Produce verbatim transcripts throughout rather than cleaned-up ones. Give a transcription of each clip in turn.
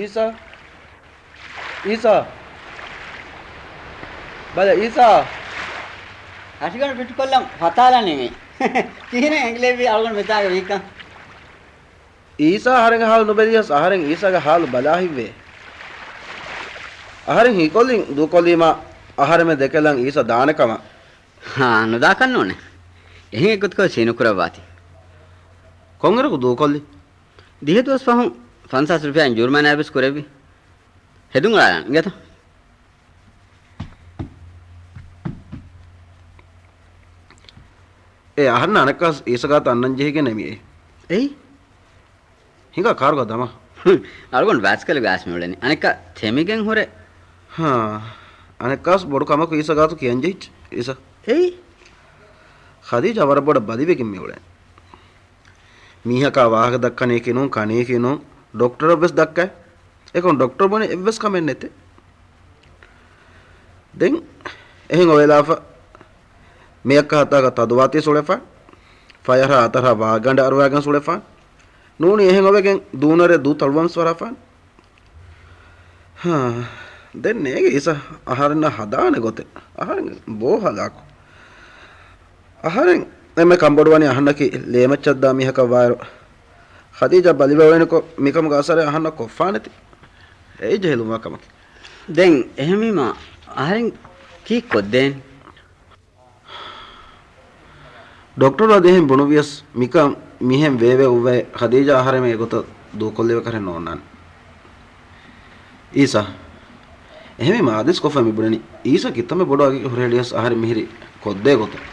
އީސާ! އީސާ! ބަލަ އީސާ! ހަށިގަނޑު ފިޓުކޮށްލަން ފަތާލަނީ މީ. ކިހިނެއް އެނގިލެއްވީ އަޅުގަނޑު މިތާގަ ވީކަން؟ އީސާ އަހަރެންގެ ހާލު ނުބެލިޔަސް އަހަރެން އީސާގެ ހާލު ބަލާ ހިތްވޭ. އަހަރެން ހީކޮށްލިން ދޫކޮށްލީމާ އަހަރެމެން ދެކެލަން އީސާ ދާނެ ކަމަށް. ހާ، ނުދާކަށް ނޫނޭ. އެހެން އެއްގޮތަކަށް ސީނުކުރައްވާތީ. ކޮންއިރަކު ދޫކޮށްލި؟ ދިހަ ދުވަސް ފަހުން ފަންސާސް ރުފިޔާއިން ޖުރުމާނާ ވެސް ކުރެއްވި. ހެދުން އަޅާލަން އިނގޭތަ؟ އޭ އަހަންނަށް އަނެއްކާސް އީސާ ގާތަށް އަންނަން ޖެހިގެން މިއޭ. އެއީ؟ ހިނގާ ކާރުގަ ދަމާ. އަޅުގަނޑު ބައިސްކަލުގަ އައިސް މިއުޅެނީ. އަނެއްކާ ތެމިގެން ހުރެ. ހާ. އަނެއްކާސް ބޮޑު ކަމަކު އީސާ ގާތު ކިޔަން ޖެހިއްޖެ އީސާ. އެއީ؟ ޚަދީޖާ ވަރަށް ބޮޑަށް ބަލިވެގެން މިއުޅެނީ. މީހަކާ ވާހަކަ ދައްކަނީކީ ނޫން، ކަނީކީ ނޫން، ޑޮކްޓަރަށް ވެސް ދައްކައި. އެކަމް ޑޮކްޓަރ ބުނި އެއްވެސް ކަމެއް ނެތޭ. ދެން އެހެން އޮވެލާފަ މިއައްކަ ހަތާގަ ތަދުވާތީ ސުޅެފާން، ފަޔަރާ އަތަރާ ވާގަނޑަ އަރުވާގެން ސުޅެފާން، ނޫނީ އެހެން އޮވެގެން ދޫނަރެ ދޫ ތަޅުވަންސް ވަރާފާން. ހާ، ދެން ނޭގެ އީސާ އަހަރެންނަށް ހަދާނެ ގޮތެއް. އަހަރެން ބޯ ހަލާކު. އަހަރެން އެންމެ ކަންބޮޑުވަނީ އަހަންނަކީ ލޭމައްޗަށްދާ މީހަކަށް ވާއިރު، ޚަދީޖާ ބަލިވެވޭނެކޮށް މިކަމުގެ އަސަރެއް އަހަންނަށް ކޮށްފާނެތީ. އެއީ ޖެހިލުންވާ ކަމަކީ. ދެން އެހެންވީމާ އަހަރެން ކީއްކޮށްދޭން؟ ޑޮކްޓަރު އަދި އެހެން ބުނުއްވިޔަސް މިކަން މިހެން ވެއެވެ. އުއްވައި ޚަދީޖާ އަހަރެމެން އެގޮތަށް ދޫކޮށްލެވޭކަށް ނޯންނާނެ. އީސާ، އެހެންވީމާ އާދޭސްކޮށްފަ މި ބުނަނީ. އީސާ ކިތަންމެ ބޮޑު އަގެއް ހުރެހެޅިޔަސް އަހަރެން މިހިރީ ކޮށްދޭ ގޮތަށް.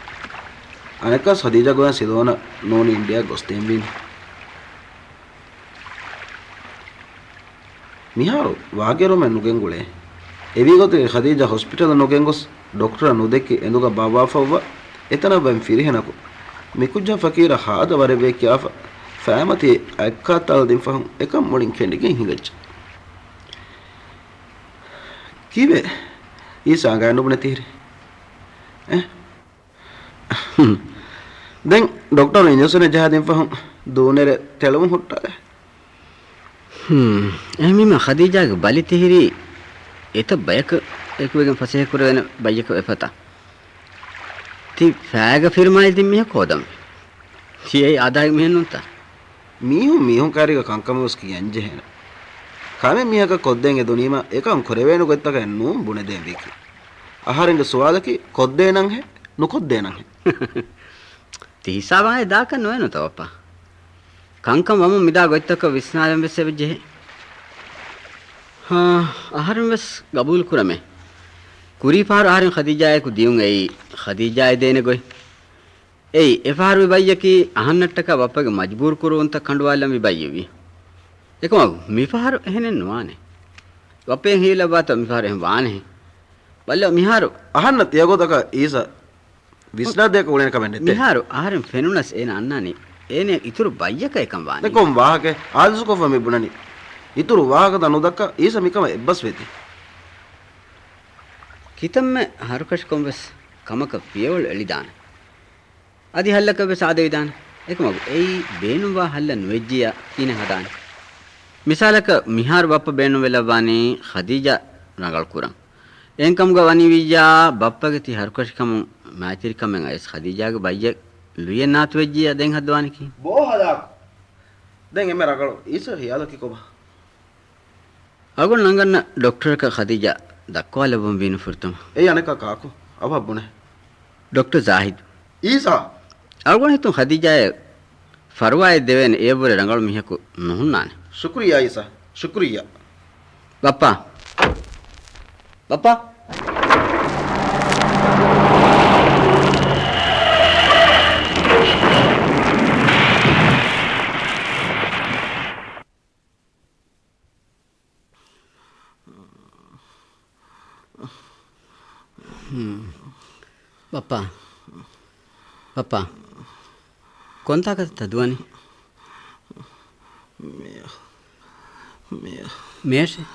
އަނެއްކާސް ޚަދީޖާ ގޮވަން ސިލޯނަށް ނޫނީ އިންޑިޔާ ގޮސްދޭންވީނީ. މިހާރު ވާގިއެރުމެއް ނުގެންގުޅޭ. އެވީގޮތުގައި ޚަދީޖާ ހޮސްޕިޓަލަށް ނުގެންގޮސް، ޑޮކްޓަރަށް ނުދެއްކި އެނދުގަ ބާއްވާފައިވާ އެތަނަށް ވަން ފިރިހެނަކު، މިކުއްޖާ ފަޤީރާ ހާދަ ވަރެއްވޭ ކިޔާފަ، ފައިމަތި އަތްކާތް ތަޅަދިން ފަހުން އެކަން މުޅިން ކެނޑިގެން ހިނގައްޖެ. ކީއްވެ؟ އީސާ އަނގައިން ނުބުނެ ތިހިރީ؟ އެ؟ ދެން ޑޮކްޓަރު އިންޖެކްޝަނެއް ޖަހާދިން ފަހުން ދޫނެރެ ތެޅުވުން ހުއްޓާލެ. ހުން. އެހެންވީމާ ޚަދީޖާގެ ބަލި ތިހިރީ އެތައް ބަޔަކު އެކުވެގެން ފަސޭހަކުރެވޭނެ ބައްޔަކަށް ވެފަތާ. ތި ފައިގަ ފިރިމާލި ދިން މީހަކު ހޯދަން. ތި އެއީ އާދައިގެ މީހެއް ނޫންތަ؟ މީހުން މީހުން ކައިރީގަ ކަންކަމެއް ވެސް ކިޔަން ޖެހޭނެ. ކަމެއް މީހަކަށް ކޮށްދޭން އެދުނީމަ އެކަން ކުރެވޭނެ ގޮތްތަކެއް ނޫން ބުނެދޭން ވީކީ. އަހަރެންގެ ސުވާލަކީ ކޮށްދޭނަންހޭ، ނުކޮށްދޭނަންހޭ. ތި ހިސާބަށް އެ ދާކަށް ނުވޭނުތަ ބައްޕާ؟ ކަންކަން ވަމުން މިދާ ގޮތްތަކަށް ވިސްނާލަން ވެސް އެބަ ޖެހޭ. ހާ، އަހަރެން ވެސް ގަބޫލު ކުރަމޭ. ކުރީ ފަހަރު އަހަރެން ޚަދީޖާއާއެކު ދިޔުން އެއީ ޚަދީޖާއާ ދޭނެ ގޮތް. އެއީ، އެފަހަރު މި ބައްޔަކީ އަހަންނަށްޓަކާ ބައްޕަގެ މަޖްބޫރު ކުރުވުންތައް ކަނޑުވާލަން މި ބައްޔެއްވީ. އެކަމަކު، މިފަހަރު އެހެނެއް ނުވާނެ. ބައްޕައަށް ހީލައްވާތޯ މިފަހަރު އެހެން ވާނެހެން. ބައްލަ މިހާރު. އަހަންނަށް ތިޔަގޮތަކަށް އީސަ ވިސްނާދޭކަށް އުޅޭނެ ކަމެއް ނެތޭ. މިހާރު އަހަރެން ފެނުނަސް އޭނަ އަންނާނީ އޭނަ އިތުރު ބައްޔަކަށް އެކަން ވާނީ. ދެ ކޮން ވާހަކައެއް؟ އާދޭސްކޮށްފަ މި ބުނަނީ. އިތުރު ވާހަކަތައް ނުދައްކާ އީސަ މިކަމަށް އެއްބަސްވޭތީ. ކިތަންމެ ހަރުކަށިކޮށް ވެސް ކަމަކަށް ފިޔަވަޅު އެޅިދާނެ. އަދި ހައްލަކަށް ވެސް އާދެވިދާނެ. އެކަމަކު އެއީ ބޭނުންވާ ހައްލަށް ނުވެއްޖިއްޔާ ކިހިނެއް ހަދާނެ؟ މިސާލަކަށް މިހާރު ބައްޕަ ބޭނުންވެލައްވާނީ ޚަދީޖާ ރަނގަޅު ކުރަން. އެހެންކަމުގަ ވަނީވިއްޔާ ބައްޕަގެ ތި ހަރުކަށިކަމުން މާތިރިކަމެއް އައިސް ޚަދީޖާގެ ބައްޔެއް ލުޔެއް ނާތުވެއްޖިއްޔާ ދެން ހައްދަވާނީ ކީއް؟ ބޯ ހަލާކު. ދެން އެންމެ ރަނގަޅު. އީސަ ހިޔާލަކީ ކޮބާ؟ އަޅުގަނޑު ނަންގަންނަ ޑޮކްޓަރަކަށް ޚަދީޖާ ދައްކަވާލައްވަން ވީނު ފުރަތަމަ. އެއީ އަނެއްކާ ކާކު؟ އަވަހަށް ބުނޭ. ޑޮކްޓަރ ޒާހިދު. އީސާ! އަޅުގަނޑު ހިތުން ޚަދީޖާއެއް ފަރުވާއެއް ދެވޭނެ އެއަށްވުރެ ރަނގަޅު މީހަކު ނުހުންނާނެ. ޝުކުރިއްޔާ އީސާ، ޝުކުރިއްޔާ. ބައްޕާ. ބައްޕާ. ހުން. ބައްޕާ. ބައްޕާ. ކޮންތާކަށްތަ ދުވަނީ؟ މިއަށް. މިއަށް. މިއަށެއް؟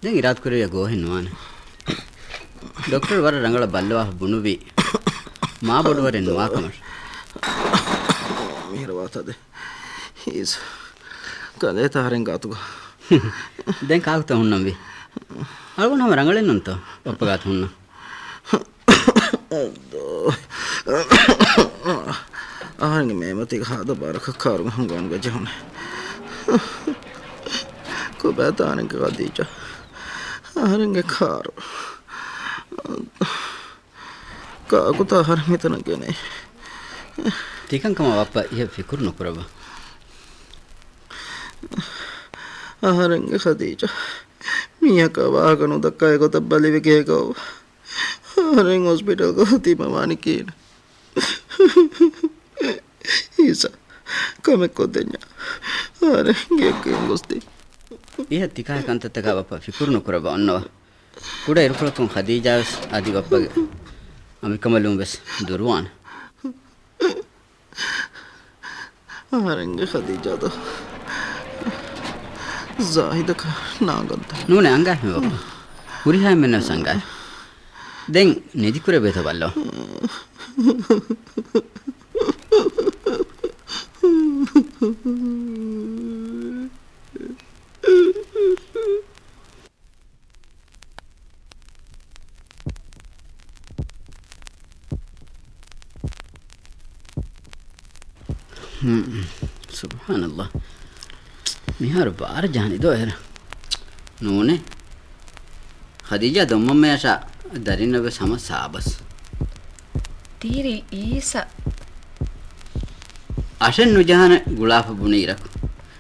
ދެން އިރާދަކުރެއްވިއްޔާ ގޯހެއް ނުވާނެ. ޑޮކްޓަރު ވަރަށް ރަނގަޅަށް ބައްލަވާފަ ބުނުއްވީ މާބޮޑުވަރެއް ނުވާކަމަށް. މިހިރަ ވާތަދެ. އީސް. ކަލޭ ތާހަރެން ގާތުގަ. ދެން ކާކުތަ ހުންނަންވީ؟ އަޅުގަނޑު ހަމަ ރަނގަޅެއް ނޫންތޯ ބައްޕަ ގާތު ހުންނަން؟ އަހަރެންގެ މޭމަތީގަ ހާދަ ބާރަކަށް ކާރުގެ ހަނގު އަންގަ ޖެހުނެ. ކޮބާތަ އަހަރެންގެ ޚަދީޖާ؟ އަހަރެންގެ ކާރު. ކާކުތަ އަހަރެން މިތަނަށް ގެނައީ؟ ތިކަންކަމަށް ބައްޕަ އިހެއް ފިކުރު ނުކުރައްވާ. އަހަރެންގެ ޚަދީޖާ މީހަކާ ވާހަކަ ނުދައްކާ އެގޮތަށް ބަލިވެ ގޭގަ އޮވާ. އަހަރެން ހޮސްޕިޓަލްގަ ތިމަވާނީ ކިހިނެއް؟ އީސާ، ކަމެއް ކޮށްދެންޏާ. އަހަރެން ގެއަށް ގޮސްދޭ. އިހަށް ތިކާ ކަންތައްތަކާ ބައްޕަ ފިކުރު ނުކުރައްވާ އޮންނަވާ. ކުޑަ އިރުކޮޅަކުން ޚަދީޖާވެސް އަދި ބައްޕަގެ އަނބިކަނބަލުން ވެސް ދުރުވާނެ. އަހަރެންގެ ޚަދީޖާދޯ؟ ޒާހިދަކަށް ނާގަންތަ؟ ނޫނޭ، އަނގާފި ބައްޕަ. ހުރިހާ އެންމެންނަށް ވެސް އަނގާފި. ދެން ނިދިކުރެވޭތޯ ބައްލަވާ. ހުން. ސުބްޙާނަﷲ. މިހާރު ބާރަށް ޖަހަނީ ދޯ އޭރަށް. ނޫނޭ. ޚަދީޖާ ދޮންމަންމެ އަށާ ދަރިންނަށް ވެސް ހަމަ ސާބަސް. ދީރި އީސަ. އަށެއް ނުޖަހާނެ ގުޅާފަ ބުނި އިރަކު.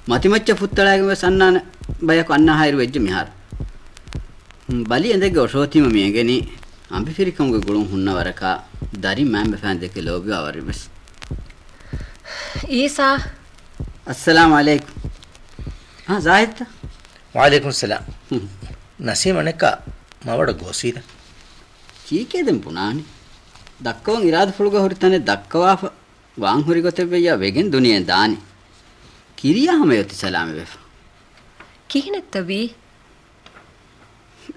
މަތިމައްޗަށް ފުއްތަޅާގެން ވެސް އަންނާނެ ބަޔަކު އަންނާ ހައިރު ވެއްޖެ މިހާރު. ބަލި އެނދެއްގެ އޮށޯތީމަ މި އެނގެނީ އަނބިފިރިކަމުގެ ގުޅުން ހުންނަ ވަރަކާ، ދަރިން މައިންބަފައިން ދެކެ ލޯބިވާ ވަރެއް ވެސް. އީސާ. އައްސަލާމު ޢަލައިކުމް. އާ، ޒާހިދްތަ؟ ވަޢަލައިކުމް ސަލާމް. ހުން. ނަސީމް އަނެއްކާ މަވަޑަށް ގޯސްވީތަ؟ ކީކޭ ދެން ބުނާނީ؟ ދައްކަވަން އިރާދަފުޅުގަ ހުރި ތަނެއް ދައްކަވާފަ، ވާން ހުރި ގޮތެއް ވެއްޔާ ވެގެން ދުނިޔެ ދާނީ. ކިރިޔާ ހަމަ އޮތީ ސަލާމަތްވެފަ. ކިހިނެއްތަ ވީ؟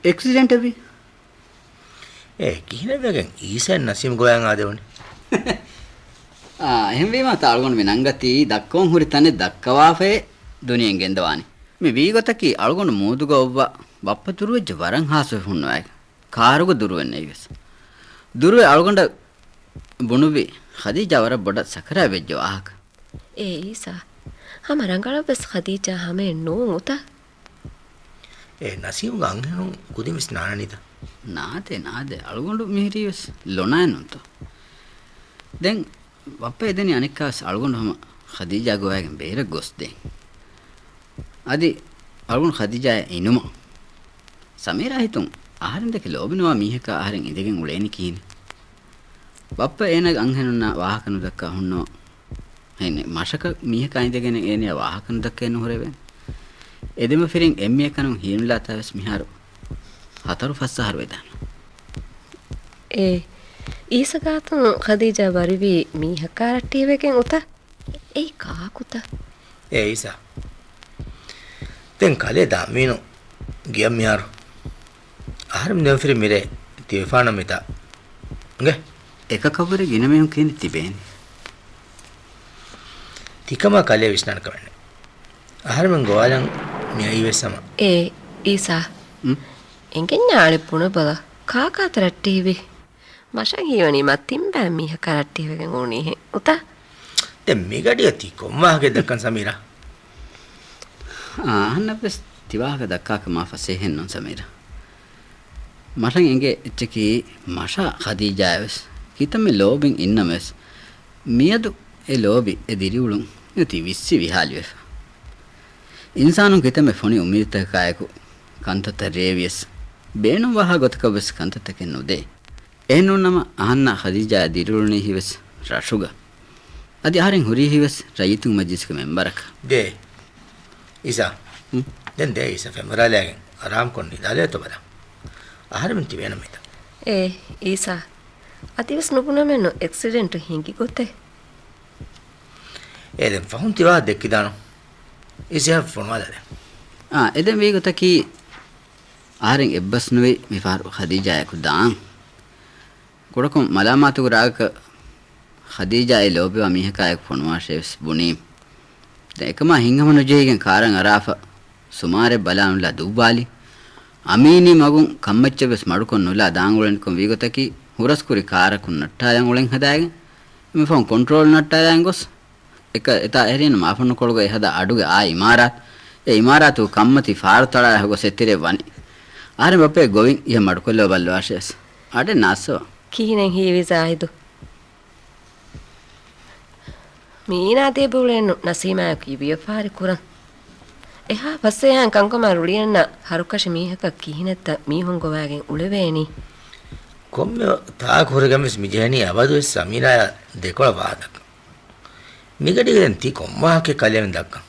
އެކްސިޑެންޓެއް ވީ. އޭ، ކިހިނެއްވެގެން އީސައަށް ނަސީމް ގޮވައިގެން އާދެވުނީ؟ އާ، އެހެންވީމާ ތާޅުގަނޑު މި ނަންގަތީ ދައްކަވަން ހުރި ތަނެއް ދައްކަވާފައޭ ދުނިޔެއިން ގެންދަވާނީ. މި ވީގޮތަކީ އަޅުގަނޑު މޫދުގަ އޮއްވާ ބައްޕަ ދުރުވެއްޖެ ވަރަށް ހާސްވެ ހުންނަވައިގެން. ކާރުގަ ދުރުވެންނެވި ވެސް. ދުރުވެ އަޅުގަނޑަށް ބުނުއްވި ޚަދީޖާ ވަރަށް ބޮޑަށް ސަކަރާތް ވެއްޖެ ވާހަކަ. އޭ އީސާ، ހަމަ ރަނގަޅަށްވެސް ޚަދީޖާ ހަމައެއް ނޫން އުތާ. އޭ ނަސީމްގެ އަންހެނުން ކުދިން ވެސް ނާނަނީތަ؟ ނާދޭ، ނާދޭ. އަޅުގަނޑު މިހިރީ ވެސް ލޮނާއެއް ނޫންތޯ. ދެން ބައްޕަ އެދެނީ އަނެއްކާވެސް އަޅުގަނޑު ހަމަ ޚަދީޖާ ގޮވައިގެން ބޭރަށް ގޮސްދޭން. އަދި އަޅުގަނޑު ޚަދީޖާއަށް އިނުމަށް. ސަމީރާ ހިތުން އަހަރެން ދެކެ ލޯބިނުވާ މީހަކާ އަހަރެން އިނދެގެން އުޅޭނީ ކިހިނެއް؟ ބައްޕަ އޭނާގެ އަންހެނުންނާ ވާހަކަ ނުދައްކާ ހުންނަވަން. ހެން މަށަކަށް މީހަކާ އިނދެގެން އޭނަޔާ ވާހަކަ ނުދައްކައެއް ނުހުރެވޭނެ. އެދެމަފިރިން އެންމެ އެކަނުން ހީނުލާތާ ވެސް މިހާރު ހަތަރު ފަސް އަހަރު ވެދާނެ. އޭ، އީސަ ގާތުން ޚަދީޖާ ބަރިވީ މީހަކާ ރައްޓެހިވެގެން އުތާ؟ އެއީ ކާކުތަ؟ އޭ އީސާ. ދެން ކަލޭ ދާންވީނު ގެޔަށް މިހާރު. އަހަރެން ދެމަފިރި މިރޭ ތިވެފާނަށް މިތާ. އިނގޭ. އެކަކަށްވުރެ ގިނަ މީހުން ކިހިނެއް ތިބޭނީ؟ ތިކަމާ ކަލޭ ވިސްނާނެ ކަމެއް ނެތް. އަހަރެމެން ގޮވާލަން މިއައީ ވެސް ހަމަ. އޭ އީސާ. އުން؟ އެނގެންޏާ އަޅެ ބުނެބަލަ. ކާކާތަ ރައްޓެހިވީ؟ މަށަށް ހީވަނީ މަ ތިން ބައި މީހަކާ ރައްޓެހިވެގެން އުޅުނީހެން އުތާ؟ ދެން މިގަޑިއަށް ތީ ކޮން ވާހަކައެއް ދައްކަން ސަމީރާ؟ އާ، އަހަންނަށްވެސް ތިވާހަކަ ދައްކާކަށް މާ ފަސޭހައެއް ނޫން ސަމީރާ. މަށަށް އެނގޭ އެއްޗަކީ މަށާ ޚަދީޖާއަށްވެސް ކިތަންމެ ލޯބިން އިންނަމަވެސް މިއަދު އެ ލޯބި އެ ދިރިއުޅުން އޮތީ ވިއްސި ވިހާލިވެފަ. އިންސާނުން ކިތަންމެ ފޮނި އުއްމީދުތަކާއެކު ކަންތައްތައް ރޭވިޔަސް، ބޭނުންވާހާ ގޮތަކަށްވެސް ކަންތައްތަކެއް ނުދޭ. އެހެންނޫންނަމަ އަހަންނާ ޚަދީޖާއާ ދިރިއުޅުނީހީވެސް ރަށުގަ. އަދި އަހަރެން ހުރީހީވެސް ރައްޔިތުންގެ މަޖިލިސްގެ މެންބަރަކަށް. ދޭ. އީސާ. ހުން؟ ދެން ދޭ އީސާ ފެންވަރާލާގެން އަރާމްކޮށް ނިދާލޭތޯ ބަލާ. އަހަރެމެން ތިބޭނަމޭތަ؟ އޭ އީސާ. އަދިވެސް ނުބުނަމެއްނު އެކްސިޑެންޓު ހިނގި ގޮތެއް. އޭ ދެން ފަހުން ތިވާ ދެއްކިދާނު. އީސާ ފޮނުވާލާ ދެން. އާ، އެދެން ވީގޮތަކީ އަހަރެން އެއްބަސްނުވެ މިފަހަރު ޚަދީޖާއާއެކު ދާން. ކުޑަކޮށް މަލާމާތުގެ ރާގަކަށް ޚަދީޖާ އެ ލޯބިވާ މީހަކާއެކު ފޮނުވާށޭވެސް ބުނީ. ދެން އެކަމާ ހިތްހަމަނުޖެހިގެން ކާރަށް އަރާފަ ސުމާރެއް ބަލާނުލާ ދުއްވާލި. އަމީނީ މަގުން ކަންމައްޗަށް ވެސް މަޑުކޮށް ނުލާ ދާން އުޅެނިކޮށް ވީގޮތަކީ ހުރަސްކުރި ކާރަކުން ނައްޓާލަން އުޅެން ހަދާގެން، އެމަ ފަހުން ކޮންޓްރޯލް ނައްޓާލަން ގޮސް، އެކަ އެތާ އެހެރީން މާފަންނުކޮޅުގަ އެ ހަދާ އަޑުގެ އާ އިމާރާތު، އެ އިމާރާތު ކަންމަތި ފާރު ތަޅާ ގޮސް އެތެރެ ވަނީ. އަހަރެން ބައްޕަގެ ގޮވިން އިހަށް މަޑުކޮށްލަ ބައްލަވާށޭ ވެސް. އަޑެއް ނާއްސަވާ. ކިހިނެއް ހީވީ ޒާހިދު؟ މީނާ ދޭބުޅޭނު ނަސީމާއަކީ ވިޔަފާރި ކުރަން. އެހާ ފަސޭހައިން ކަންކަމާ ރުޅިއަންނަ ހަރުކަށި މީހަކަށް ކިހިނެއްތަ މީހުން ގޮވާގެން އުޅެވޭނީ؟ ކޮންމެ ތާކު ހުރެގެން ވެސް މި ޖެހެނީ އަބަދުވެސް ސަމީރާއާ ދެކޮޅަށް ވާހަކަ. މިގަޑީގަ ދެން ތި ކޮން ވާހަކައެއް ކަލޭމެން ދައްކަން؟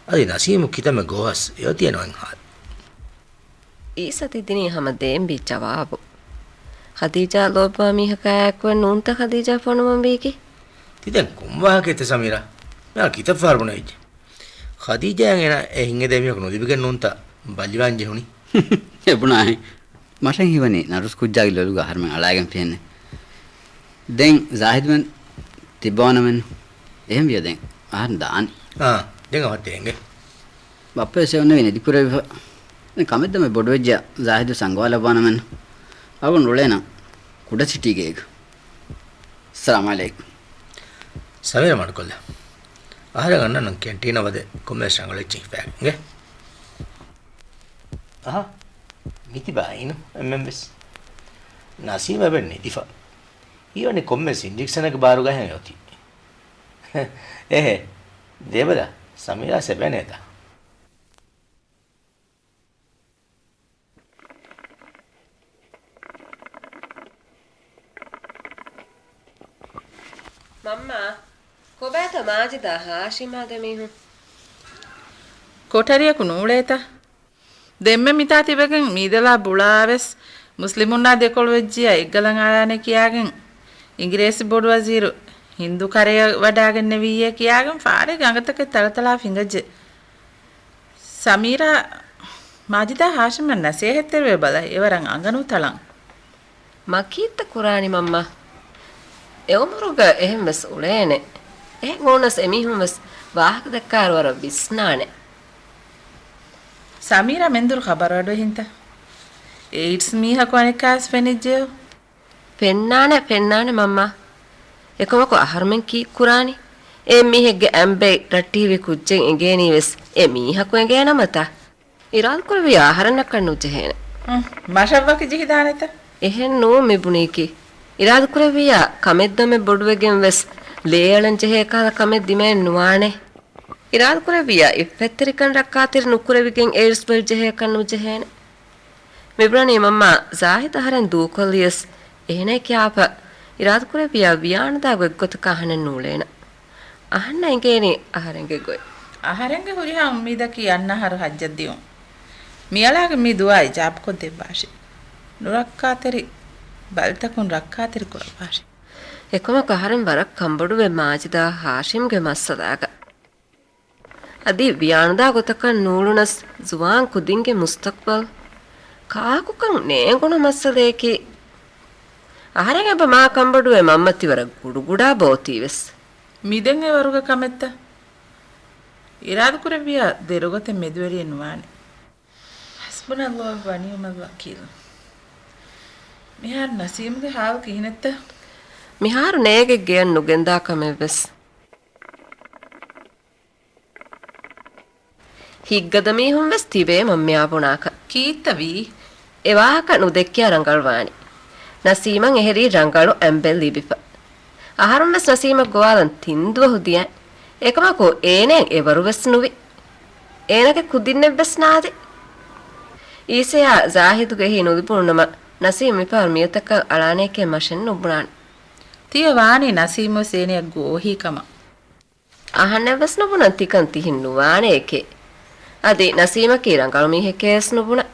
އަދި ނަސީމު ކިތަންމެ ގޮވަސް އެއޮތީ ނޯން ހާލު. އީސަ ތި ދިނީ ހަމަ ދޭންވީ ޖަވާބު. ޚަދީޖާ ލޯބިވާ މީހަކާއެކުވެ ނޫންތަ ޚަދީޖާ ފޮނުވަން ވީކީ؟ ތި ދެން ކޮން ވާހަކައެއްތަ ސަމީރާ؟ މިހާރު ކިތައް ފަހަރު ބުނެވިއްޖެ؟ ޚަދީޖާއަށް އޭނަ އެ ހިތްހެދޭ މީހަކު ނުލިބިގެން ނޫންތަ ބަލިވާން ޖެހުނީ؟ އެބުނާހެން. މަށެއް ހީވަނީ ނަރުސް ކުއްޖާގެ ލޮލުގަ އަހަރުމެން އަޅާގެން ފިހެންނެ. ދެން ޒާހިދުމެން ތިއްބަވާނަމެން. އެހެން ވިޔަ ދެން އަހަރެން ދާން. އާ، ދެން އަވަހަށް އެނގޭ. ބައްޕަވެސް އެ އޮންނެވި ނެދިކުރެވިފަ. ދެން ކަމެއް ދަމެއް ބޮޑުވެއްޖެ ޒާހިދު ސަންގަވާލައްވާނަމެން. އަޅުގަނޑު އުޅޭނަން ކުޑަސިޓީގޭގަ. އައްސަލާމު ޢަލައިކުމް. ސަމީރާ މަޑުކޮށްލަ. އަހަރެން އަންނަން ކެންޓީނަށް ވަދެ ކޮންމެވެސް ރަނގަޅު އެއްޗެއް ހިފާގެން އިނގޭ. އަހަ، މިތިބާ އިނު އެންމެންވެސް. ނަސީމް އެބަ ނިދިފަ. ހީވަނީ ކޮންމެވެސް އިންޖެކްޝަނެއްގެ ބާރުގަ ހެން އޮތީ. އެހެ، ދޭބަލަ، ސަމީރާ ސެބެނޭތަ؟ މަންމާ، ކޮބާތަ މާޖިދާ ހާޝިމާ ދެމީހުން؟ ކޮޓަރިއަކު ނޫޅޭތަ؟ ދެންމެ މިތާ ތިބެގެން މީދަލާ ބުޅާވެސް މުސްލިމުންނާ ދެކޮޅުވެއްޖިޔާ އެއްގަލަށް އަޅާނެ ކިޔާގެން އިނގިރޭސި ބޮޑުވަޒީރު ހިންދު ކަރަޔަށް ވަޑާގެންނެވިއްޔޭ ކިޔާގެން ފާޑެއްގެ އަނގަތަކެއް ތަޅަތަޅާ ފިނގައްޖެ. ސަމީރާ، މާޖިދާ ހާޝިމަށް ނަސޭހަތްތެރިވެ ބަލަ، އެވަރަށް އަނގަ ނުތަޅަން. މަ ކީއްތަ ކުރާނީ މަންމާ؟ އެ އުމުރުގަ އެހެން ވެސް އުޅޭނެ. އެހެން އުޅުނަސް އެމީހުން ވެސް ވާހަކަ ދައްކާއިރު ވަރަށް ވިސްނާނެ. ސަމީރާ މެންދުރު ޚަބަރު އަޑުއެހިންތަ؟ އެއިޑްސް މީހަކު އަނެއްކާވެސް ފެނިއްޖެޔޯ. ފެންނާނެ، ފެންނާނެ މަންމާ. އެކަމަކު އަހަރުމެން ކީއްކުރާނީ؟ އެއްމީހެއްގެ އަނބެއް ރައްޓެހިވި ކުއްޖެއް އެނގޭނީވެސް އެ މީހަކު އެނގޭނަމަތާ. އިރާދަކުރެއްވިޔާ އަހަރެންނަކަށް ނުޖެހޭނެ. ހުން، މަށަށްވަކި ޖެހިދާނެތަ؟ އެހެން ނޫން މިބުނީކީ. އިރާދަކުރެއްވިޔާ ކަމެއްދަމެއް ބޮޑުވެގެން ވެސް ލޭއަޅަން ޖެހޭ ކަހަލަ ކަމެއް ދިމައެއް ނުވާނެ. އިރާދަކުރެއްވިޔާ އިއްފަތްތެރިކަން ރައްކާތެރި ނުކުރެވިގެން އެއިޑްސް ބޮއެއް ޖެހޭކަށް ނުޖެހޭނެ. މިބުނަނީ މަންމާ ޒާހިދު އަހަރެން ދޫކޮށްލިޔަސް އެހެނޭ ކިޔާފަ، އިރާދަކުރެއްވިޔާ ވިޔާނުދާ ގޮތްގޮތަކަށް އަހަނެއް ނޫޅޭނަ. އަހަންނަށް އެނގޭނީ އަހަރެންގެ ގޮތް. އަހަރެންގެ ހުރިހާ އުއްމީދަކީ އަންނަ އަހަރު ހައްޖަށް ދިއުން. މިއަޅާގެ މި ދުޢާ އިޖާބަކޮށްދެއްވާށި. ނުރައްކާތެރި ބަލިތަކުން ރައްކާތެރި ކުރައްވާށި. އެކަމަކު އަހަރެން ވަރަށް ކަންބޮޑުވޭ މާޖިދާ ހާޝިމްގެ މައްސަލާގަ. އަދި ވިޔާނުދާ ގޮތަކަށް ނޫޅުނަސް ޒުވާން ކުދިންގެ މުސްތަޤްބަލް ކާކުކަން ނޭނގުނު މައްސަލަޔަކީ. އަހަރެން އެބަ މާ ކަންބޮޑުވޭ މަންމަ ތިވަރަށް ގުޑުގުޑާ ބޯތީވެސް. މިދެން އެވަރުގެ ކަމެއްތަ؟ އިރާދަކުރެއްވިޔާ ދެރަގޮތެއް މެދުވެރިއެއް ނުވާނެ. ޙަސްބުނަﷲ ވަނިޢުމަލް ވަކީލު. މިހާރު ނަސީމުގެ ޙާލު ކިހިނެއްތަ؟ މިހާރު ނޭގެ ގެޔަށް ނުގެންދާ ކަމެއްވެސް. ހިތްގަދަ މީހުން ވެސް ތިބޭ މަންމަޔާ ބުނާކަށް. ކީއްތަ ވީ؟ އެ ވާހަކަ ނުދެއްކިޔާ ރަނގަޅުވާނެ. ނަސީމަށް އެހެރީ ރަނގަޅު އަނބެއް ލިބިފަ. އަހަރުން ވެސް ނަސީމަށް ގޮވާލަން ތިން ދުވަހު ދިޔައިން. އެކަމަކު އޭނައަށް އެވަރު ވެސް ނުވި. އޭނަގެ ކުދިންނެއް ވެސް ނާދި. އީސަޔާ ޒާހިދުގެ އެހީ ނުލިބުނު ނަމަ، ނަސީމް މިފަހަރު މިއޮތަކަށް އަޅާނެކޭ މަށެއް ނުބުނާނެ. ތިޔަ ވާނީ ނަސީމް ވެސް އޭނަޔަށް ގޯހީ ކަމަށް. އަހަންނެއް ވެސް ނުބުނަން ތިކަން ތިހެން ނުވާނެއެކޭ. އަދި ނަސީމަކީ ރަނގަޅު މީހެކޭ ވެސް ނުބުނަން.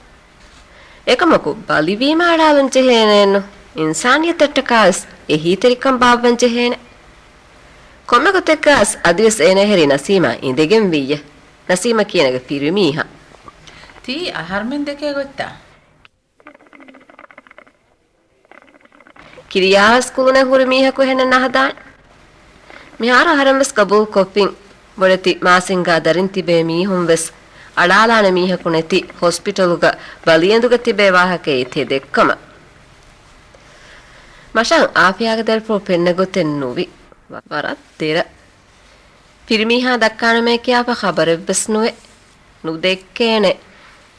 އެކަމަކު ބަލިވީމަ އަޅާލަން ޖެހޭނެއެއްނު. އިންސާނިއްޔަތަށްޓަކާ ވެސް އެހީތެރިކަން ބާއްވަން ޖެހޭނެ. ކޮންމެ ގޮތެއްގަ ވެސް އަދިވެސް އޭނަ އެހެރީ ނަސީމާ އިނދެގެން ވިއްޔަ. ނަސީމަކީ އޭނަގެ ފިރިމީހާ. ތީ އަހަރުމެން ދެކޭ ގޮތްތަ؟ ކިރިޔާވެސް ކުލުނެއް ހުރި މީހަކު އެހެނެއް ނަހަދާނެ. މިހާރު އަހަރެން ވެސް ގަބޫލު ކޮށްފިން. ބޮޑެތި މާސިންގާ ދަރިން ތިބޭ މީހުން ވެސް އަޅާލާނެ މީހަކު ނެތި ހޮސްޕިޓަލުގަ ބަލިއެނދުގަ ތިބޭ ވާހަކައެއް ތެދެއްކަމަށް. މަށަށް އާފިޔާގެ ދަރިފުޅު ފެންނަ ގޮތެއް ނުވި. ވަ-، ވަރަށް ދެރަ. ފިރިމީހާ ދައްކާނަމޭ ކިޔާފަ ޚަބަރެއްވެސް ނުވޭ. ނުދެއްކޭނެ.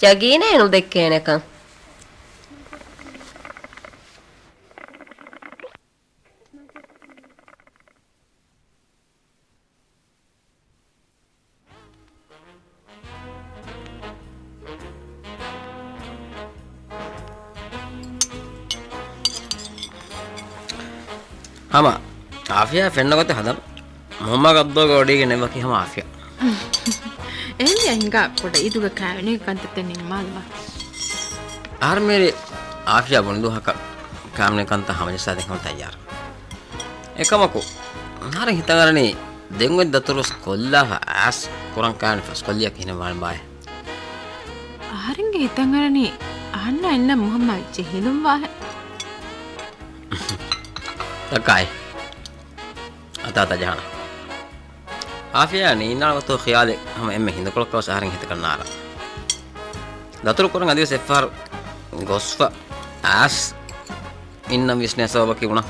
ޔަގީނޭ ނުދެއްކޭނެކަން. ހަމަ އާފިޔާ ފެންނަ ގޮތެއް ހަދަން. މުހައްމާ ގައްދޯގަ ވޮޑީގެ ނެއްވަކީ ހަމަ އާފިޔާ. އެހެންވިޔާ ހިނގާ ކުޑަ އީދުގެ ކާވެނީގެ ކަންތައްތައް ނިންމާލަމާ. އަހަރުމެރި އާފިޔާ ބުނި ދުވަހަކަށް ކާމިން ކަންތައް ހަމަޖައްސާދޭން ހަމަ ތައްޔާރު. އެކަމަކު، އަހަރެން ހިތަށް އަރަނީ ދެން އޮތް ދަތުރުވެސް ކޮށްލާފަ އައިސް ކުރަން ކާނެ ފަސްކޮށްލިޔާ ކިހިނެއް ވާނެ ބާއޭ. އަހަރެންގެ ހިތަށް އަރަނީ އަހަންނާ އިންނަ މުހައްމާ ޖެހިލުން ވާހެން. ތަކާއި. އަތާތަ ޖަހާނަ. އާފިޔާ ނީންނާނެ ގޮތުގެ ޚިޔާލެއް ހަމަ އެންމެ ހިނދުކޮޅަކަށް ވެސް އަހަރެން ހިތަކަށް ނާރާ. ދަތުރު ކުރަން އަދިވެސް އެއްފަހަރު ގޮސްފަ އައިސް އިންނަން ވިސްނޭ ސަބަބަކީ ބުނަން.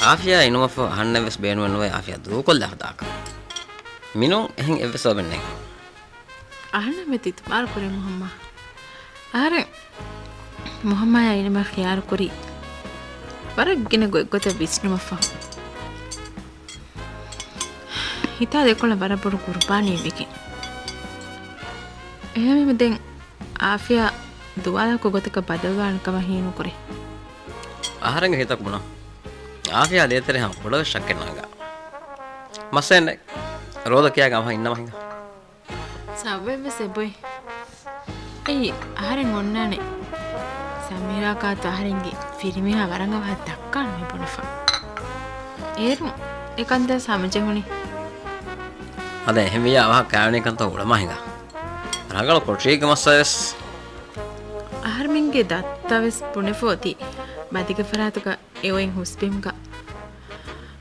އާފިޔާ އިނުމަށްފަހު އަހަންނެއްވެސް ބޭނުމެއް ނުވޭ އާފިޔާ ދޫކޮށްލާފަ ދާކަށް. މިނޫން އެހެން އެއްވެސް ސަބަބެއް ނެތް. އަހަންނަށް މި ތިތުބާރު ކުރޭ މުހައްމާ. އަހަރެން މުހައްމާޔާ އިނުމަށް ޚިޔާރު ކުރީ ވަރަށް ގިނަ ގޮތްގޮތަށް ވިސްނުމަށްފަހު. ހިތާ ދެކޮޅަށް ވަރަށް ބޮޑު ގުރުބާނީއެއް ވެގެން. އެހެންވީމަ ދެން އާފިޔާ ދުވާލަކު ގޮތަކަށް ބަދަލުވާނެ ކަމަށް ހީނުކުރޭ. އަހަރެންގެ ހިތަށް ބުނަން. އާފިޔާ ދޭތެރޭ ހަމަ ކުޑަވެސް ޝައްކެއް ނަންގާ. މައްސަލައެއް ނެތް. ރޯދަ ކިޔާގެ އަވަހަށް އިންނަމަ ހިނގާ. ސަބަބެއްވެސް އެބޮތް. އެއީ، އަހަރެން އޮންނާނެ ސަމީރާ ކާތު އަހަރެންގެ ފިރިމީހާ ވަރަށް އަވަހަށް ދައްކާނަމޭ ބުނެފަ. އޭރުން އެ ކަންތައް ހަމަޖެހުނީ. އަދި އެހެންވިއްޔާ އަވަހަށް ކާވެނީ ކަންތައް އުޅަމާ ހިނގާ. ރަނގަޅު ކޮޓަރީގެ މައްސަލަވެސް. އަހަރެމެންގެ ދައްތަވެސް ބުނެފަ އޮތީ ބަދިގެ ފަރާތުގަ އެ އޮތް ހުސްބިމުގަ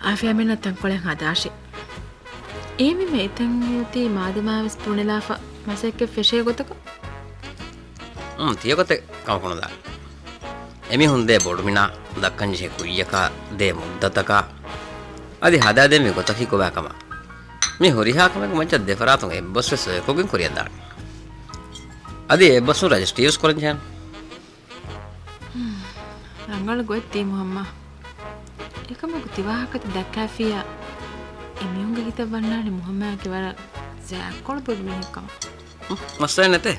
އާފިޔާމެންނަށް ތަންކޮޅެއް ހަދާށޭ. އެހެންވީމަ އެތަން އޮތީ މާދަމާވެސް ބުނެލާފަ މަސައްކަތް ފެށޭ ގޮތަކަށް. އުން، ތިޔަގޮތެއް ކަމަކު ނުދާނެ. އެމީހުން ދޭ ބޮޑުމިނާ ދައްކަންޖެހޭ ކުއްޔަކާ ދޭ މުއްދަތަކާ އަދި ހަދާދޭ މި ގޮތަކީ ކޮބާ ކަމަށް. މި ހުރިހާ ކަމެއްގެ މައްޗަށް ދެފަރާތުން އެއްބަސްވެސް ސޮއިކޮށްގެން ކުރިއަށް ދާނެ. އަދި އެއްބަސްވުން ރަޖިސްޓްރީވެސް ކުރަން ޖެހޭނެ. ރަނގަޅު ގޮތް ތީ މުހައްމާ. އެކަމަކު ތިވާހަކަތައް ދައްކާފިއްޔާ، އެމީހުންގެ ހިތަށް ވަންނާނެ މުހައްމާއަކީ ވަރަށް ޒާތްކޮޅު ބޮޑު މީހެއްކަމަށް. ހު، މައްސަލައެއް ނެތޭ.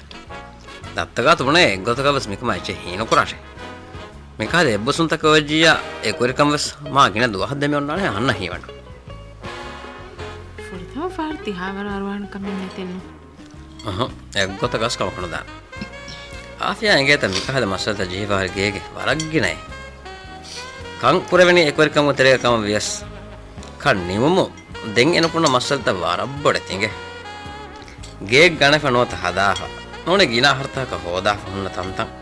ދައްތަގާތު ބުނޭ އެއްގޮތަކަށް ވެސް މިކަމާ އެއްޗެއް ހީނުކުރާށޭ. މިކަހަލަ އެއްބަސްވުންތަކެއް އޮތްޖިއްޔާ އެ ކުރިކަން ވެސް މާ ގިނަ ދުވަހަށް ދެމި އޮންނާނެ އަހަންނަށް ހީވަން. ފުރަތަމަ ފަހަރު ތިހާވަރު އަރުވާނެ ކަމެއް ނެތެއްނު. އުހު، އެއްގޮތަކަސް ކަމަކު ނުދާނެ. އާފިޔާ އެނގޭތަ މިކަހަލަ މައްސަލަތައް ޖެހިފަހަރު ގޭގެ ވަރަށް ގިނައޭ. ކަން ކުރެވެނީ އެކުވެރިކަމުގެ ތެރޭގަ ކަމަށް ވިޔަސް، ކަން ނިމުމުން ދެން އެނުކުންނަ މައްސަލަތައް ވަރަށް ބޮޑެތި އިނގޭ. ގޭގެ ގަނެފަ ނުވަތަ ހަދާފަ، ނޫނީ ގިނަ އަހަރުތަކަކަށް ހޯދާފަ ހުންނަ ތަންތަން.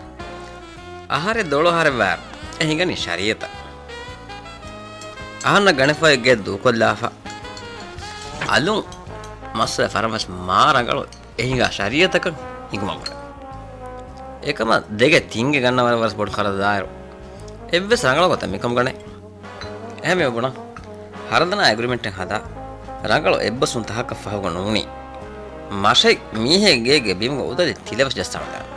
އަހަރެއް ދޮޅު އަހަރެއް ވާއިރު އެ ހިނގަނީ ޝަރީއަތަށް. އަހަންނަށް ގަނެފައި ގެ ދޫކޮށްލާފަ، އަލުން މައްސަލަ ފަރަންވެސް މާ ރަނގަޅު އެ ހިނގާ ޝަރީއަތަކަށް ހިނގުމަށް ގުޅޭ. އެކަމަށް ދެގެ ތިންގެ ގަންނަވަރަށް ވަރަސް ބޮޑު ޚަރަދާއިރު، އެއްވެސް ރަނގަޅު ގޮތެއް މިކަމުގަނެ. އެހެންވެ ބުނަން، ހަރަދަނާ އެގްރިމެންޓެއް ހަދާ، ރަނގަޅު އެއްބަސްވުން ތަހަކަށް ފަހުގަ ނޫނީ، މަށެއް މީހެއް ގޭގެ ބިމުގަ އުދަލި ތިލަވެސް ޖައްސާނުދާނެ.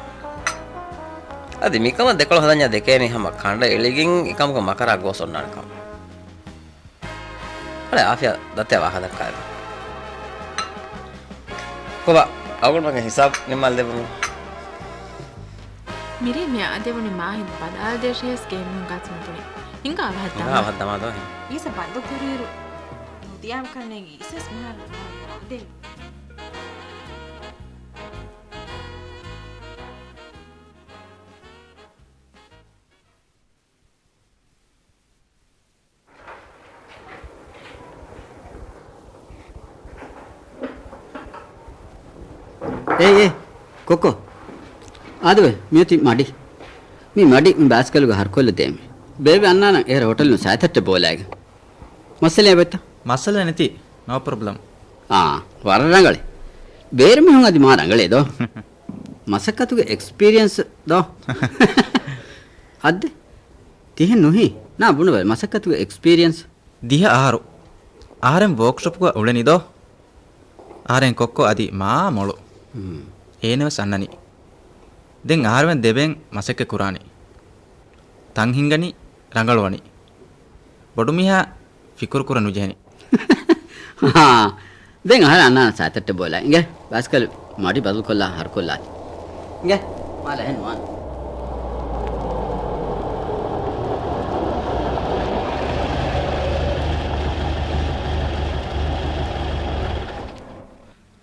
އަދި މިކަމަށް ދެކޮޅު ހަދަންޏާ ދެކޭނީ ހަމަ ކަނޑައެޅިގެން އެކަމުގަ މަކަރާ ގޮސް އޮންނާނެ ކަމަށް. އަޅެ އާފިޔާ ދަތެއް ވާހަކަ ދައްކާލި. ކޮބާ، އަޅުގަނޑުމެންގެ ހިސާބު ނިންމާލަދެއްވަމު. މިރޭ މި އާދެވުނީ މާހިން ބަލާލަދޭށޭ ވެސް ގޭމުން ގާސް މި ބުނި. ހިނގާ އަވަހަށް ހިނގާ ދަމާ. އަވަހަށް ދަމާ ދޯ ހިނގާ. އީސަ ބަންދު ކުރިއިރު ނުދިޔާމަ ކަންނޭނގެ އީސަސް މިހާރު ދޭ. އޭ، އޭ، ކޮއްކޮ. އާދެވޭ، މިއޮތީ މަޑި. މި މަޑި މި ބާސްކަލުގަ ހަރުކޮށްލަ ދޭމެ. ބޭބެ އަންނާނަން އޭރަށް ހޮޓަލުން ސައިތައްޓެއް ބޯލާގެން. މައްސަލައެއް ވެއްތަ؟ މައްސަލައެއް ނެތި. ނޯ ޕްރޮބްލަމް. އާ، ވަރަށް ރަނގަޅި. ބޭރު މީހުން އަދި މާ ރަނގަޅޭ ދޯ. މަސައްކަތުގެ އެކްސްޕީރިއެންސް ދޯ. އައްދެ. ތިހެން ނުހީ. ނާ ބުނެވޭ މަސައްކަތުގެ އެކްސްޕީރިއެންސް. ދިހަ އަހަރު. އަހަރެން ވޯކްޝޮޕުގަ އުޅެނީ ދޯ. އަހަރެން ކޮއްކޮ އަދި މާ މޮޅު. ހުން. އޭނަވެސް އަންނަނީ. ދެން އަހަރެމެން ދެބެން މަސައްކަތް ކުރާނީ. ތަން ހިނގަނީ، ރަނގަޅުވަނީ. ބޮޑުމީހާ ފިކުރު ކުރަން ނުޖެހެނީ. ހާ، ދެން އަހަރެން އަންނާނެ ސައިތައްޓެއް ބޯލާ. އިނގޭ، ބައިސްކަލް މަޑި ބަދަލުކޮށްލާ ހަރުކޮށްލާތި. އިނގޭ، މާ ލަހެއް ނުވާނެ.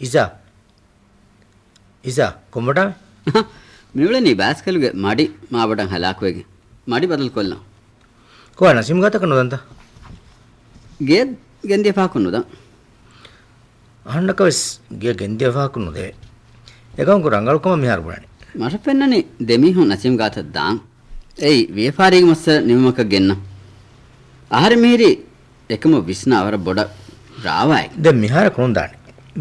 އިޒާ. އިޒާ، ކޮންބޮޑާމެ؟ މިއުޅެނީ ބައިސްކަލުގެ މަޑި މާބޮޑަށް ހަލާކުވެގެން. މަޑި ބަދަލުކޮށްލަން. ކޮބާ ނަސީމް ގާތަކަށް ނުދަންތަ؟ ގެ ގެންދިޔަ ފަހަކުން ނުދަން. އަހަންނަކަށް ވެސް ގެ ގެންދިޔަ ފަހަކުން ނުދެވޭ. އެކަމަކު ރަނގަޅުކަމަށް މިހާރު ބުނަނީ. މަށަށް ފެންނަނީ ދެމީހުން ނަސީމް ގާތަށް ދާން. އެއީ ވިޔަފާރީގެ މައްސަލަ ނިމުމަކަށް ގެންނަން. އަހަރެން މިހިރީ އެކަމަށް ވިސްނާ ވަރަށް ބޮޑަށް ރާވާއެއް. ދެން މިހާރަކު ނުދާނެ.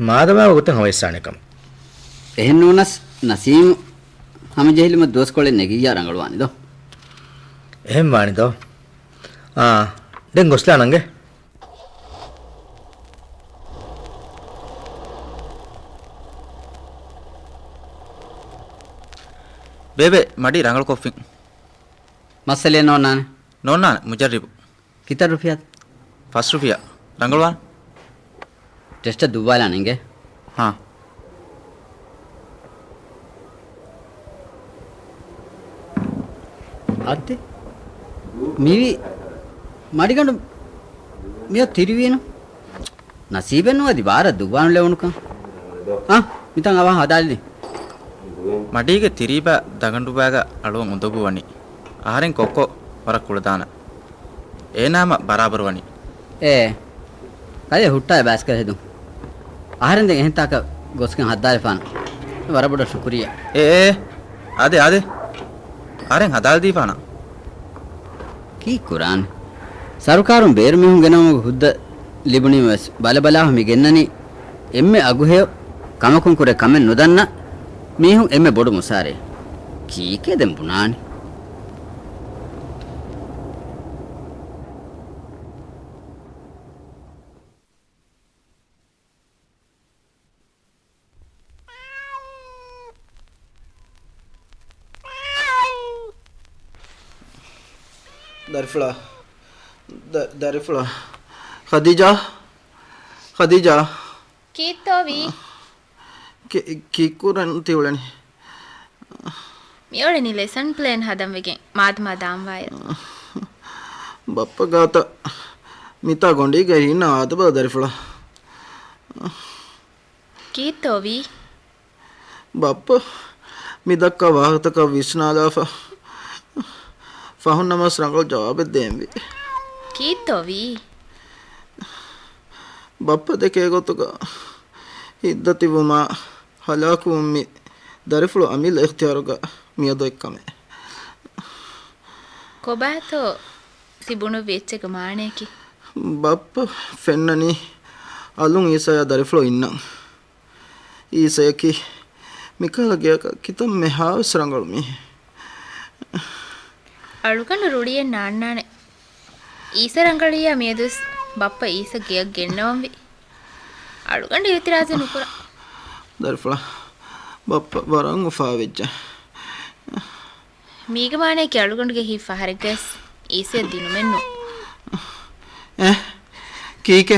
މާދަމާ ގޮތެއް ހަމަވެސް އަނެކަމެއް. އެހެން ނޫނަސް، ނަސީމް ހަމަޖެހިލުމަށް ދުވަސްކޮޅެއް ނެގިއްޔާ ރަނގަޅުވާނެ ދޯ. އެހެން ވާނެ ދޯ. އާ، ދެން ގޮސްލާނަންގެ. ބޭބެ، މަޑި ރަނގަޅުކޮށްފިން. މައްސަލައެއް ނޯންނާނެ. ނޯންނާނެ، މުޖައްރިބު. ކިތައް ރުފިޔާތަ؟ ފަސް ރުފިޔާ. ރަނގަޅުވާނެ. ޓެސްޓަށް ދުއްވާލާނެ އިނގޭ. ހާ. އައްތި. މިވީ މަޑިގަނޑު މިއޮތް ތިރިވީނު. ނަސީބެއްނު އަދި ބާރަށް ދުއްވާނުލެވުނުކަން. އާ، މިތަން އަވަހަށް ހަދާލި. މަޑީގެ ތިރީބާ ދަގަނޑުބާގަ އަޅުވަން އުނދަގޫވަނީ. އަހަރެން ކޮއްކޮ ވަރަށް ކުޅަދާނަ. އޭނާމަ ބަރާބަރުވަނީ. އޭ، ކަލޭ ހުއްޓާ ބައިސްކަލް ހެދުން. އަހަރެން ދެން އެހެންތާކަށް ގޮސްގެން ހައްދާލިފާނަ. ވަރަށް ބޮޑަށް ޝުކުރިއްޔާ. އޭ، އޭ، އާދެ، އާދެ. އަހަރެން ހަދާލަދީފާނަ. ކީއްކުރާން؟ ސަރުކާރުން ބޭރު މީހުން ގެނައުމުގެ ހުއްދަ ލިބުނީމަވެސް، ބަލަބަލާ މި ގެންނަނީ އެންމެ އަގުހެޔޮ ކަމަކުން ކުރެ ކަމެއް ނުދަންނަ މީހުން އެންމެ ބޮޑު މުސާރައެއް. ކީކޭ ދެން ބުނާނީ؟ ދަރިފުޅާ. ދަ-، ދަރިފުޅާ. ޚަދީޖާ. ޚަދީޖާ. ކީއްތޯވީ؟ ކި-، ކީއްކުރަން ތިއުޅެނީ؟ މިއުޅެނީ ލެސަން ޕްލޭން ހަދަން ވެގެން މާދަމާ ދާންވާއިރު. ބައްޕަ ގާތަށް މިތާ ގޮނޑީގައި އިންނަ އާދަބަލަ ދަރިފުޅާ. ކީއްތޯވީ؟ ބައްޕަ މިދައްކާ ވާހަކަތަކަށް ވިސްނާލާފަ ފަހުން ނަމަސް ރަނގަޅު ޖަވާބެއް ދޭންވީ. ކީއްތޯވީ؟ ބައްޕަ ދެކޭ ގޮތުގަ ހިތްދަތިވުމާ ހަލާކުވުން މި ދަރިފުޅު އަމިއްލަ އިޚްތިޔާރުގަ މިއަދު އެއްކަމެއް. ކޮބާތޯ ތި ބުނުއްވި އެއްޗެއްގެ މާނަޔަކީ؟ ބައްޕަ ފެންނަނީ އަލުން އީސަޔާ ދަރިފުޅު އިންނަން. އީސަޔަކީ މިކަހަލަ ގެއަކަށް ކިތަންމެ ހާވެސް ރަނގަޅު މީހެއް. އަޅުގަނޑު ރުޅިއެއް ނާންނާނެ. އީސަ ރަނގަޅިއްޔާ މިއަދުވެސް ބައްޕަ އީސަ ގެއަށް ގެންނަވަންވީ. އަޅުގަނޑު އިއުތިރާޒެއް ނުކުރަން. ދަރިފުޅާ، ބައްޕަ ވަރަށް އުފާވެއްޖެ. މީގެ މާނަޔަކީ އަޅުގަނޑުގެ ހިތް ފަހަރެއްގަވެސް އީސަޔަށް ދިނުމެއްނޫން. އެ، ކީކޭ؟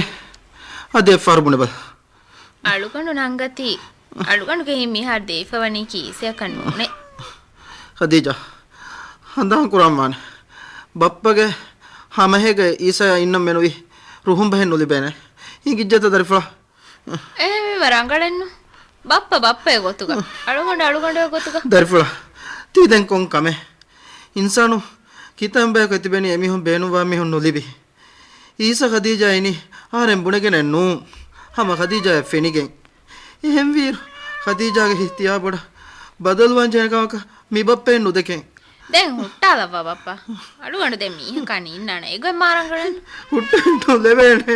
އަދި އެއްފަހަރު ބުނެބަލަ. އަޅުގަނޑު ނަންގަތީ، އަޅުގަނޑުގެ ހިތް މިހާރު ދެވިފަވަނީކީ އީސަޔަކަށް ނޫނޭ. ޚަދީޖާ، ހަނދާން ކުރަންވާނެ. ބައްޕަގެ ހަމަހޭގަ އީސަޔާ އިންނަން މެނުވީ ރުހުން ބަހެއް ނުލިބޭނެ. ހިނގިއްޖެތަ ދަރިފުޅާ؟ އެހެންވީމަ ރަނގަޅެއްނު. ބައްޕަ ބައްޕައެއް ގޮތުގަ. އަޅުގަނޑު އަޅުގަނޑުއެއް ގޮތުގަ. ދަރިފުޅާ، ތީ ދެން ކޮން ކަމެއް؟ އިންސާނު ކިތަންމެ ބަޔަކު އެތިބެނީ އެމީހުން ބޭނުންވާ މީހުން ނުލިބި. އީސަ ޚަދީޖާ އިނީ އަހަރެން ބުނެގެނެއް ނޫން. ހަމަ ޚަދީޖާޔަށް ފެނިގެން. އެހެންވީއިރު، ޚަދީޖާގެ ހިތް ތިޔާބޮޑަށް ބަދަލުވާން ޖެހޭ ކަމަކަށް މި ބައްޕައެއް ނުދެކެން. ދެން ހުއްޓާލައްވާ ބައްޕަ. އަޅުގަނޑު ދެން މީހަކާ ނީންނާނެ. އެގޮތް މާ ރަނގަޅެއްނު. ހުއްޓަން ނުލެވޭނެ.